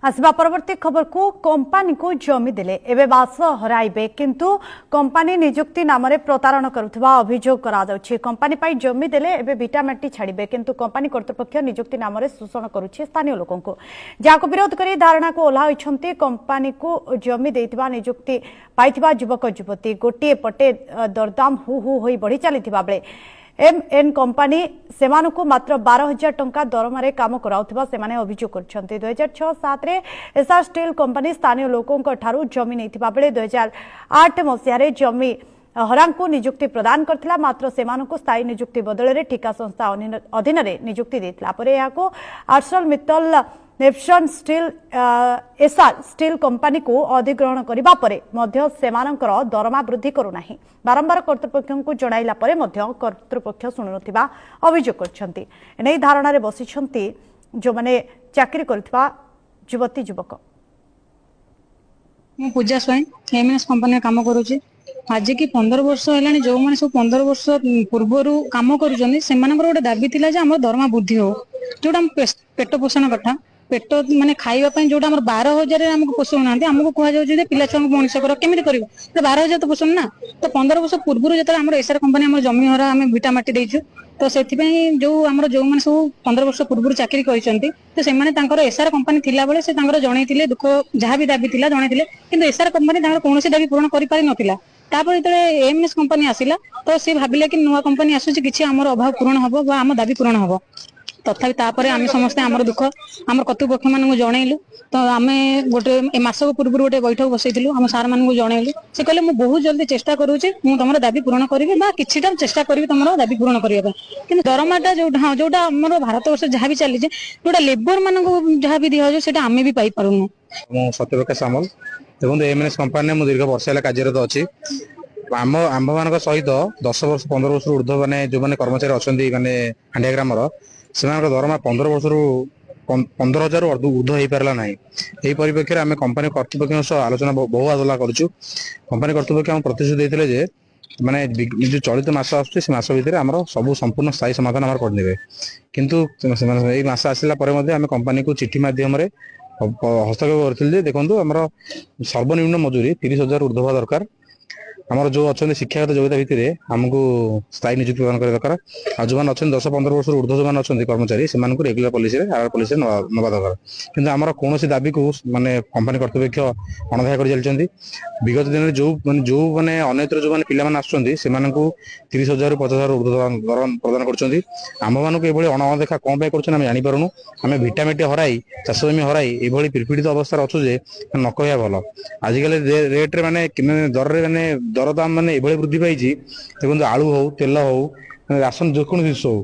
ଆସିବା ପରବର୍ତ୍ତୀ ଖବରକୁ। କମ୍ପାନୀକୁ ଜମି ଦେଲେ ଏବେ ବାସ ହରାଇବେ, କିନ୍ତୁ କମ୍ପାନୀ ନିଯୁକ୍ତି ନାମରେ ପ୍ରତାରଣ କରୁଥିବା ଅଭିଯୋଗ କରାଯାଉଛି। କମ୍ପାନୀ ପାଇଁ ଜମି ଦେଲେ ଏବେ ଭିଟାମାଟି ଛାଡ଼ିବେ, କିନ୍ତୁ କମ୍ପାନୀ କର୍ତ୍ତୃପକ୍ଷ ନିଯୁକ୍ତି ନାମରେ ଶୋଷଣ କରୁଛି ସ୍ଥାନୀୟ ଲୋକଙ୍କୁ, ଯାହାକୁ ବିରୋଧ କରି ଧାରଣାକୁ ଓହ୍ଲାଇଛନ୍ତି କମ୍ପାନୀକୁ ଜମି ଦେଇଥିବା ନିଯୁକ୍ତି ପାଇଥିବା ଯୁବକ ଯୁବତୀ। ଗୋଟିଏ ପଟେ ଦରଦାମ ହୁ ହୁ ହୋଇ ବଢ଼ି ଚାଲିଥିବା ବେଳେ ଏମ୍ ଏନ୍ କମ୍ପାନୀ ସେମାନଙ୍କୁ ମାତ୍ର 12,000 ଟଙ୍କା ଦରମାରେ କାମ କରାଉଥିବା ସେମାନେ ଅଭିଯୋଗ କରିଛନ୍ତି। 2006-7ରେ ଏସ୍ଆର୍ ଷ୍ଟିଲ୍ କମ୍ପାନୀ ସ୍ଥାନୀୟ ଲୋକଙ୍କଠାରୁ ଜମି ନେଇଥିବା ବେଳେ 2008 ମସିହାରେ ଜମି ହରାଙ୍କୁ ନିଯୁକ୍ତି ପ୍ରଦାନ କରିଥିଲା। ମାତ୍ର ସେମାନଙ୍କୁ ସ୍ଥାୟୀ ନିଯୁକ୍ତି ବଦଳରେ ଠିକା ସଂସ୍ଥା ଅଧୀନରେ ନିଯୁକ୍ତି ଦେଇଥିଲା। ପରେ ଏହାକୁ ଆର୍ସଲ ମିତ୍ତଲ ନେପ୍ସନ୍ ଷ୍ଟିଲ୍ ଏସ୍ଆର୍ ଷ୍ଟିଲ୍ କମ୍ପାନୀକୁ ଅଧିଗ୍ରହଣ କରିବା ପରେ ମଧ୍ୟ ସେମାନଙ୍କର ଦରମା ବୃଦ୍ଧି କରୁନାହିଁ। ବାରମ୍ବାର କର୍ତ୍ତୃପକ୍ଷଙ୍କୁ ଜଣାଇଲା ପରେ ମଧ୍ୟ କର୍ତ୍ତୃପକ୍ଷ ଶୁଣୁନଥିବା ଅଭିଯୋଗ କରିଛନ୍ତି। ଏନେଇ ଧାରଣାରେ ବସିଛନ୍ତି ଯେଉଁମାନେ ଚାକିରି କରୁଥିବା ଯୁବତୀ ଯୁବକ। ମୁଁ ପୂଜା ସ୍ୱାଇଁ, ଏମ୍ଏନ୍ଏସ୍ କମ୍ପାନୀରେ କାମ କରୁଛି। ଆଜିକି 15 ବର୍ଷ ହେଲାଣି, ଯୋଉମାନେ ସବୁ 15 ବର୍ଷ ପୂର୍ବରୁ କାମ କରୁଛନ୍ତି, ସେମାନଙ୍କର ଗୋଟେ ଦାବି ଥିଲା ଯେ ଆମର ଦରମା ବୃଦ୍ଧି ହଉ, ଯୋଉଟା ଆମ ପେଟ ପୋଷଣ କଥା, ପେଟ ମାନେ ଖାଇବା ପାଇଁ। ଯୋଉଟା ଆମର 12,000 ଆମକୁ ପୋଷଉନାହାନ୍ତି, ଆମକୁ କୁହାଯାଉଛି ଯେ ପିଲା ଛୁଆଙ୍କୁ ମଣିଷ କର। କେମିତି କରିବୁ? 12,000 ତ ପୋଷୁନି ନା। ତ 15 ବର୍ଷ ପୂର୍ବରୁ ଯେତେବେଳେ ଆମର ଏସ୍ଆର୍ କମ୍ପାନୀ, ଆମର ଜମି ହରା ଆମେ ଭିଟା ମାଟି ଦେଇଛୁ, ତ ସେଥିପାଇଁ ଯୋଉ ଆମର ଯୋଉମାନେ ସବୁ 15 ବର୍ଷ ପୂର୍ବରୁ ଚାକିରି କରିଛନ୍ତି, ତ ସେମାନେ ତାଙ୍କର ଏସ୍ଆର୍ କମ୍ପାନୀ ଥିଲାବେଳେ ସେ ତାଙ୍କର ଜଣେଇଥିଲେ, ଦୁଃଖ ଯାହା ବି ଦାବି ଥିଲା ଜଣେଇଥିଲେ। କିନ୍ତୁ ଏସ୍ଆର୍ କମ୍ପାନୀ ତାଙ୍କର କୌଣସି ଦାବି ପୂରଣ କରିପାରି ନଥିଲା। ତାପରେ ଯେତେବେଳେ ଏମ୍ଏନ୍ଏସ୍ କମ୍ପାନୀ ଆସିଲା, ତ ସେ ଭାବିଲେ କି ନୂଆ କମ୍ପାନୀ ଆସୁଛି, କିଛି ଆମର ଅଭାବ ପୂରଣ ହବ ବା ଆମ ଦାବି ପୂରଣ ହବ। ତଥାପି ତାପରେ ଆମେ ସମସ୍ତେ ଆମର ଦୁଃଖ ଆମର କର୍ତ୍ତୃପକ୍ଷ ମାନଙ୍କୁ ଜଣେଇଲୁ। ତ ଆମେ ଗୋଟେ ଏ ମାସକ ପୂର୍ବରୁ ଗୋଟେ ବୈଠକ ବସେଇଥିଲୁ, ଆମ ସାର୍ ମାନଙ୍କୁ ଜଣେଇଲୁ। ସେ କହିଲେ, ମୁଁ ବହୁତ ଜଲ୍ଦି ଚେଷ୍ଟା କରୁଛି, ମୁଁ ତମର ଦାବି ପୂରଣ କରିବି ବା କିଛିଟା ଚେଷ୍ଟା କରିବି ତମର ଦାବି ପୂରଣ କରିବା ପାଇଁ। କିନ୍ତୁ ଦରମାଟା ଯୋଉଟା, ହଁ, ଯୋଉଟା ଆମର ଭାରତ ବର୍ଷ ଯାହା ବି ଚାଲିଛି, ଯୋଉଟା ଲେବର ମାନଙ୍କୁ ଯାହା ବି ଦିଆଯାଉଛି, ସେଇଟା ଆମେ ବି ପାଇପାରୁନୁ। ମୁଁ ସତ୍ୟପ୍ରକାଶ ସାମଲ। ଦେଖନ୍ତୁ, ଏମ୍ଏନ୍ଏସ୍ କମ୍ପାନୀରେ ମୁଁ ଦୀର୍ଘ ବର୍ଷ ହେଲା କାର୍ଯ୍ୟରତ ଅଛି। ଆମ୍ଭମାନଙ୍କ ସହିତ 10 ବର୍ଷ, 15 ବର୍ଷରୁ ଉର୍ଦ୍ଧ୍ୱ ମାନେ ଯୋଉମାନେ କର୍ମଚାରୀ ଅଛନ୍ତି, ମାନେ ହାଣ୍ଡିଆ ଗ୍ରାମର, ସେମାନଙ୍କ ଦରମା 15 ବର୍ଷରୁ 15,000ରୁ ଉର୍ଦ୍ଧ୍ୱ ହେଇପାରିଲା ନାହିଁ। ଏହି ପରିପ୍ରେକ୍ଷୀରେ ଆମେ କମ୍ପାନୀ କର୍ତ୍ତୃପକ୍ଷଙ୍କ ସହ ଆଲୋଚନା, ବହୁ ଆଲୋଚନା କରିଛୁ। କମ୍ପାନୀ କର୍ତ୍ତୃପକ୍ଷ ଆମକୁ ପ୍ରତିଶ୍ରୁତି ଦେଇଥିଲେ ଯେ ମାନେ ଯୋଉ ଚଳିତ ମାସ ଆସୁଛି, ସେ ମାସ ଭିତରେ ଆମର ସବୁ ସମ୍ପୂର୍ଣ୍ଣ ସ୍ଥାୟୀ ସମାଧାନ ଆମର କରିନେବେ। କିନ୍ତୁ ସେମାନେ ଏଇ ମାସ ଆସିଲା ପରେ ମଧ୍ୟ ଆମେ କମ୍ପାନୀକୁ ଚିଠି ମାଧ୍ୟମରେ ହସ୍ତକ୍ଷେପ କରିଥିଲୁ ଯେ ଦେଖନ୍ତୁ, ଆମର ସର୍ବନିମ୍ନ ମଜୁରୀ 30,000 ଉର୍ଦ୍ଧ୍ୱ ହେବା ଦରକାର। ଆମର ଯୋଉ ଅଛନ୍ତି ଶିକ୍ଷାଗତ ଯୋଗ୍ୟତା ଭିତ୍ତିରେ ଆମକୁ ସ୍ଥାୟୀ ନିଯୁକ୍ତି ପ୍ରଦାନ କରିବା ଦରକାର। ଆଉ ଯୋଉମାନେ ଅଛନ୍ତି 10-15 ବର୍ଷରୁ ଉର୍ଦ୍ଧ୍ୱ ଯୋଉମାନେ ଅଛନ୍ତି କର୍ମଚାରୀ, ସେମାନଙ୍କୁ ରେଗୁଲାର ପଲିସିରେ, ଆର ପଲିସିରେ ନେବା ଦରକାର। କିନ୍ତୁ ଆମର କୌଣସି ଦାବିକୁ ମାନେ କମ୍ପାନୀ କର୍ତ୍ତୃପକ୍ଷ ଅଣଦେଖା କରି ଚାଲିଛନ୍ତି। ବିଗତ ଦିନରେ ଯୋଉ ମାନେ ଅନ୍ୟତ୍ର ଯୋଉମାନେ ପିଲାମାନେ ଆସୁଛନ୍ତି, ସେମାନଙ୍କୁ 30,000ରୁ 50,000 ଉର୍ଦ୍ଧ୍ୱ ଦରମା ପ୍ରଦାନ କରୁଛନ୍ତି। ଆମ୍ଭମାନଙ୍କୁ ଏଭଳି ଅଣଦେଖା କଣ ପାଇଁ କରୁଛନ୍ତି, ଆମେ ଜାଣିପାରୁନୁ। ଆମେ ଭିଟାମାଟି ହରାଇ, ଚାଷ ଜମି ହରାଇ ଏଭଳି ପିଡ଼ପୀଡ଼ିତ ଅବସ୍ଥାରେ ଅଛୁ ଯେ ନ କହିବା ଭଲ। ଆଜିକାଲି ରେଟରେ ମାନେ ଦରରେ ମାନେ ଦରଦାମ ମାନେ ଏଭଳି ବୃଦ୍ଧି ପାଇଛି। ଦେଖନ୍ତୁ, ଆଳୁ ହଉ, ତେଲ ହଉ, ରାସନ ଯେକୌଣସି ଜିନିଷ ହଉ।